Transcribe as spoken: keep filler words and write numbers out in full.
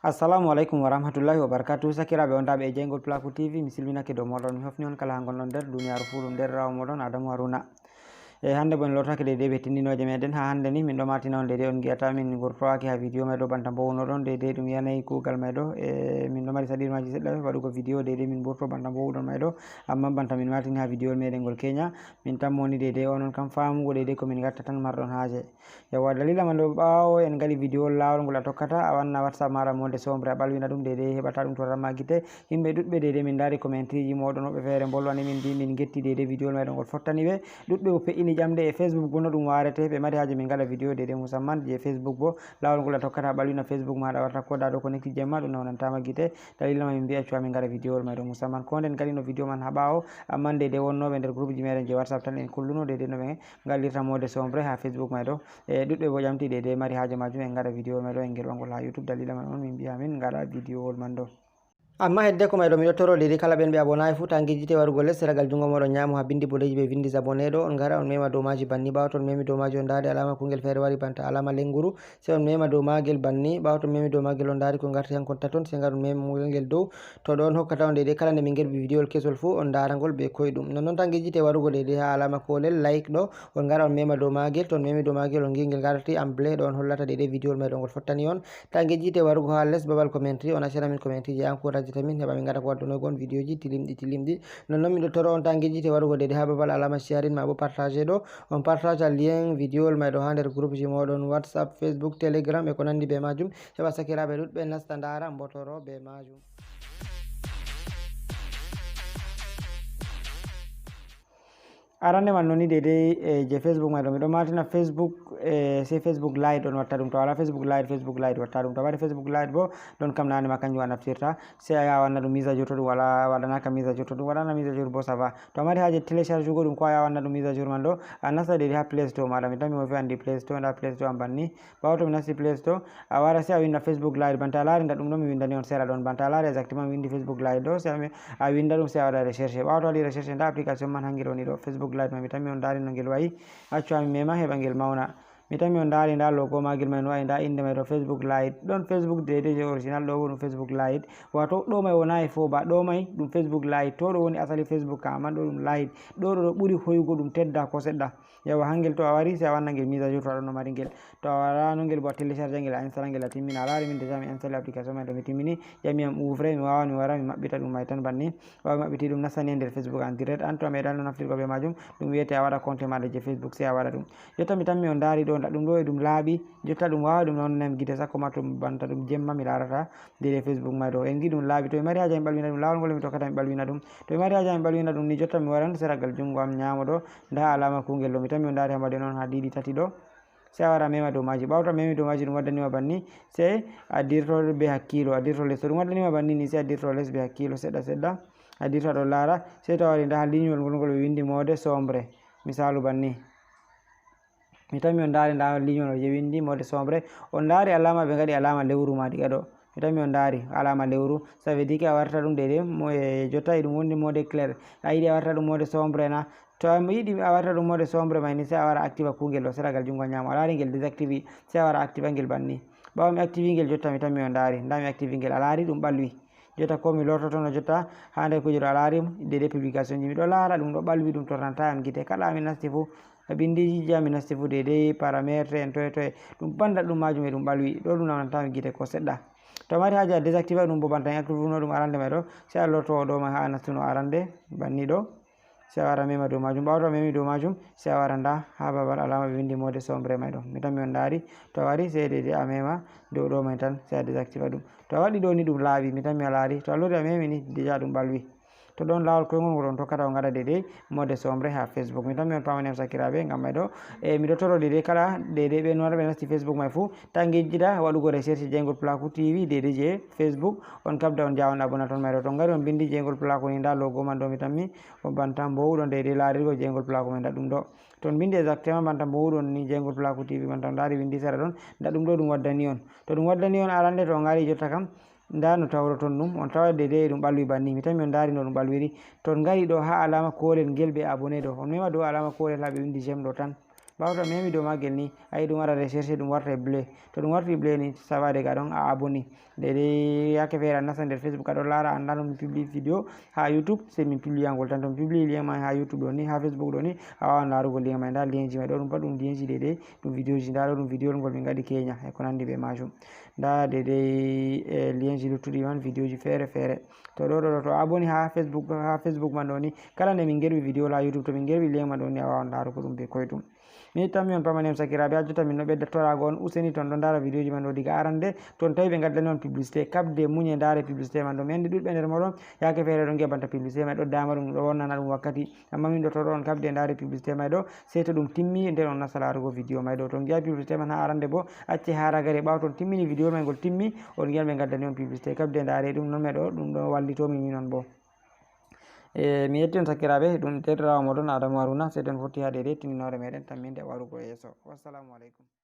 Assalamu alaikum wa rahmatullahi wa barakatuh. Sakiraaɓe wondaaɓe e Jeyngol Pulaaku T V, mi silminake dow mooɗon. Mi hofni on kala haa ngonɗon nder duniyaaru fuu, ɗum nder rawo mooɗon Adamu Haruna. E hannde bo en lortake deydey be tindinooje meɗen. Haa hannde ni min ɗo martina on deydey, on ngi'ata min ngurtowaaki haa video may ɗo banta mbowunoɗon deydey, ɗum yanayi kuugal may ɗo. E min ɗo mari saɗirmaaji seɗɗa waɗugo video deydey min mburto banta mbowuɗon may ɗo, ammaa banta min martini haa video meɗen ngol keenya, min tammo ni deydey onon kam faamugo deydey ko min ngatta tan marɗon haaje. Yawwa, dalila man ɗo, ɓaawo en ngaɗi video laawol ngol a tokkata, a wanna WhatsApp maaɗa mode sombre, a ɓalwina ɗum deydey, heɓata ɗum torran ma gite. Yimɓe ɗuɗɓe deydey min ndaari commentaire ji mooɗon, woɓɓe feere mbolwani min, mbi min ngetti deydey video may ɗo ngol fottani ɓe. Ɗuɗɓe bo pe'ini ƴamɗe e Facebook bo no ɗum waarete, ɓe mari haaje min ngaɗa video deydey musamman je Facebook bo. Laawol ngol a tokkata a ɓalwina Facebook maaɗa warta ko da ɗo connecti jemma, ɗum nawnanta ma gite. Dalila man min mbi'a cuwa min ngaɗa video may ɗo musamman. Ko nden ngaɗino video man haa ɓaawo, ammaa deydey wonnooɓe nder groupe ji meɗen je WhatsApp tan en kulluno deydey no ɓe ngallirta mode sombre haa Facebook may ɗo. E ɗuɗɓe bo ƴamti deydey mari haaje maajum en ngaɗa video may ɗo en ngeɗa ngol haa YouTube. Dalila man on min mbi'a min ngaɗa video wol man ɗo. Ammaa heddeko may ɗo, miɗo toro deydey kala ɓen ɓe abonaay fuu, ta ngejjite warugo les seragal junngo mooɗon nyaamo haa binndi boɗeeji ɓe winndi abonné ɗo, on ngara on mema dow maaji banni. Ɓaawo to on memi dow maaji on ndaari alaama kungel feere wari banta alaama lennguru, sey on mema dow maagel banni. Ɓaawo to on memi dow maagel on ndaari ko ngarti hankon taton, sey ngar on mema ngel dow. To ɗo on hokkata on deydey kala nde min ngeɗi video kesol fuu on ndaara ngol be koyɗum. Nonnon ta ngejjite warugo deydey haa alaama koolel like ɗo, on ngara on mema dow maagel. To on memi dow maagel on ngi'i ngel ngarti en bleu ɗo on hollata deydey video may ɗo ngol fottani on. Ta ngejjite warugo haa les babal commentary, on accana min commentary je encourageta min heɓa min ngaɗa ko waddunoygo on video ji tilimɗi tilimɗi. Nonnon miɗo toro on ta ngejjite warugo deydey haa babal alaama sharing maa bo partage ɗo, on partage lien video may ɗo haa nder groupe ji mooɗon WhatsApp, Facebook, Telegram e ko nanndi be maajum, heɓa sakiraaɓe ɗuɗɓe nasta ndaara mbotoro be maajum. Arande man noni deydey e je Facebook may ɗo, miɗo martina Facebook, e sey Facebook Lite on watta ɗum. To a walaa Facebook Lite, Facebook Lite watta ɗum. To a mari Facebook Lite bo, ɗon kam nane ma kanjum a naftirta. Sey a yaha a wanna ɗum mise à jour to ɗum walaa, waɗanaaka mise à jour, to ɗum waɗaama mise à jour bo ça va. To a mari haaje télécharge ugo ɗum ko a yaha a wanna ɗum mise à jour man ɗo, a nasta deydey haa Play Store maaɗa. Mi tammi mo fii anndi Play Store, ndaa Play Store am banni. Ɓaawo to mi nasti Play Store, a wara sey a winnda Facebook Lite. Banta a laari ndaa ɗum ɗo mi winndani on sera ɗon. Banta a laari exactement mi winndi Facebook Lite ɗo, sey a mi-, a winnda ɗum sey a waɗa recherche. Ɓaawo to a waɗi recherche ndaa application man haa ngel woni ɗo, Facebook Lite man. Mi tammi on ndaari no ngel wa'i. Accu haa mi mema heɓa ngel mawna. Mi tammi on ndaari ndaa logo maagel may no wa'i, ndaa innde may ɗo Facebook Lite. Ɗon Facebook deydey je original, ɗo bo ɗum Facebook Lite. Waato ɗo may wonaay fo ba, ɗo may ɗum Facebook Lite. To ɗo woni asali Facebook kam, ammaa ɗo ɗum Lite. Ɗo ɗo ɗo ɓuri hoyugo, ɗum tedda ko seɗɗa. Yawwa, haa ngel to a wari, sey a wanna ngel mise à jour to a ɗon no mari ngel. To a waraano ngel bo a télécharge ngel, a installa ngel a timmina. A laari min déjà mi installe application may ɗo mi timmini. Ƴami am ouvre, mi waawan mi wara mi maɓɓita ɗum may tan banni. Ɓaawo mi maɓɓiti ɗum nastani en nder Facebook en direct. An to a meeɗaano naftirgo be maajum, ɗum wi'ete a waɗa compte maaɗa je Facebook sey a waɗa ɗum. Jotta mi tammi on ndaari ɗo, ndaa ɗum ɗo e ɗum laaɓi. Jotta ɗum waaway ɗum nawnanam gite sakko ma to banta ɗum jemma mi laarata deydey Facebook may ɗo. En ngi'i ɗum laaɓi. To mi mari haaje mi ɓalwina ɗum, laawol ngol mi tokkata mi ɓalwina ɗum. To mi mari haaje mi ɓalwina ɗum ni, jotta mi waran seragal junngo am nyaamo ɗo, ndaa alaama kungel ɗo. Mi tammi on ndaari haa mbaɗen on haa ɗiɗi tati ɗo. Sey a wara a mema dow maaji. Ɓaawo to a memi dow maaji ɗum waddani ma banni, sey a dirto be hakkiilo, a dirto les. To ɗum waddani ma banni ni, sey a dirto les be hakkiilo seɗɗa seɗɗa. A dirto a ɗon laara, sey to a wari ndaa linyol ngol, ngol ɓe winndi mode sombre. Misaalu banni. Mi tammi on ndaari ndaa linyol je winndi mode sombre. On ndaari alaama ɓe ngaɗi alaama lewru ma diga ɗo. Mi tammi on ndaari alaama lewru. Ça veut dire que a warta ɗum deydey mo e jotta e ɗum wondi mode clair. A yiɗi a warta ɗum mode sombre na? To a yiɗi a warta ɗum mode sombre may ni, sey a wara activa kungel ɗo seragal junngo nyaamo. A laari ngel désactivé, sey a wara activa ngel banni. Ɓaawo mi activi ngel jotta mi tammi on ndaari. Ndaa mi activi ngel, a laari ɗum ɓalwi. Jotta ko mi lortotono jotta haa nder kuje ɗo a laari deydey publication ji. Miɗo laara ɗum ɗo ɓalwi, ɗum torranta yam gite. Kala mi nasti fuu, binndiji ji am mi nasti fuu deydey paramètre en toye toye. Ɗum banda ɗum maajum e ɗum ɓalwi. Ɗo ɗum nawnanta mi gite ko seɗɗa. To a mari haaje a désactiva ɗum bo banta en activuno ɗum arande may ɗo, sey a lorto o ɗo may haa a nastuno arande banni ɗo. Sey a wara a mema dow maajum. Ɓaawo to a memi dow maajum, sey a wara ndaa haa babal alaama ɓe winndi mode sombre may ɗo. Mi tammi on ndaari, to a wari sey deydey a mema dow ɗo may tan, sey a désactiva ɗum. To a waɗi ɗo ni ɗum laaɓi, mi tammi a laari. To a lori a memi ni, déjà ɗum ɓalwi. To ɗon laawol koyngol ngol on tokkata on ngaɗa deydey mode sombre haa Facebook. Mi tammi on paamani am sakiraaɓe ngam may ɗo. E miɗo toro deydey kala deydey ɓe nuwata ɓe nasti Facebook may fuu, ta ngejjita waɗugo recherche Jeyngol Pulaaku T V deydey je Facebook. On kabda on jaa on abona ton may ɗo. To on ngari on binndi Jeyngol Pulaaku ni, ndaa logo man ɗo mi tammi. O banta mbowuɗon deydey laarirgo Jeyngol Pulaaku may, ndaa ɗum ɗo. To on binndi exactement banta mbowuɗon ni Jeyngol Pulaaku T V, banta on ndaari winndi sera ɗon, ndaa ɗum ɗo ɗum waddani on. To ɗum waddani on arande, to on ngari jotta kam, ndaa no tawroton ɗum, on taway deydey e ɗum ɓalwi banni. Mi tammi on ndaari no ɗum ɓalwiri. To on ngari ɗo haa alaama koolel ngel ɓe abonné ɗo, on mema dow alaama koolel haa ɓe winndi j'aime ɗo tan. Ɓaawo to a memi dow maagel ni, a yi ɗum waɗa recherche, ɗum warta e bleu. To ɗum warti bleu ni, ça va, daga ɗon a abonné. Daidai yaake feere a nasta nder Facebook, a ɗon laara, a anndaa no mi publie vidéo haa YouTube, sey min publia ngol tan. To mi publie lien man haa YouTube ɗo ni, haa Facebook ɗo ni, a waawan laarugo lien may. Ndaa lienji may ɗo, ɗum pat ɗum lienji daidai, ɗum vidéoji. Ndaa ɗo ɗum vidéo ngol min ngaɗi Kenya e ko nanndi bee maajum. Ndaa daidai, eh, lienji luttuɗi man, vidéoji feere feere. To ɗo, ɗo, ɗo, to a abonné haa Facebook, haa Facebook man ɗo ni, kala nde min ngerɓi vidéo haa YouTube, to min ngerɓi lien man ɗo ni, a waawan laarugo ɗum bee koyɗum. Mi yettanmi on pamaniyam sakiraaɓe, haa jotta min ɗo ɓedda toraago on, useni to on ɗon ndaara vidéoji man ɗo diga arande, to on tawi ɓe ngaddani on publicité, kaɓde, munye, ndaare publicité man ɗo. Mi anndi ɗuuɗɓe nder mooɗon, yaake feere ɗon ngi'a banta publicité may ɗo daama ɗum, ɗo wonnana ɗum wakkati, amma min ɗo toro on kaɓde, ndaare publicité may ɗo, sey to ɗum timmi, nden on nasta laarugo vidéo may ɗo. To on ngi'a publicité man haa arande boo, acce haa ragare, ɓaawo to on timmini vidéo may ngol timmi, on ngi'an ɓe ngaddani on publicité, kaɓde, ndaare ɗum, non may ɗo, ɗum ɗo wallitoo mi minon boo. E, mi yetti on sakiraaɓe, ɗum deerɗiraawo mooɗon Adamu Haruna, sey to en fotti haa daidai tindinoore meɗen tamminde wargo yeeso. Wassalamu aleykum.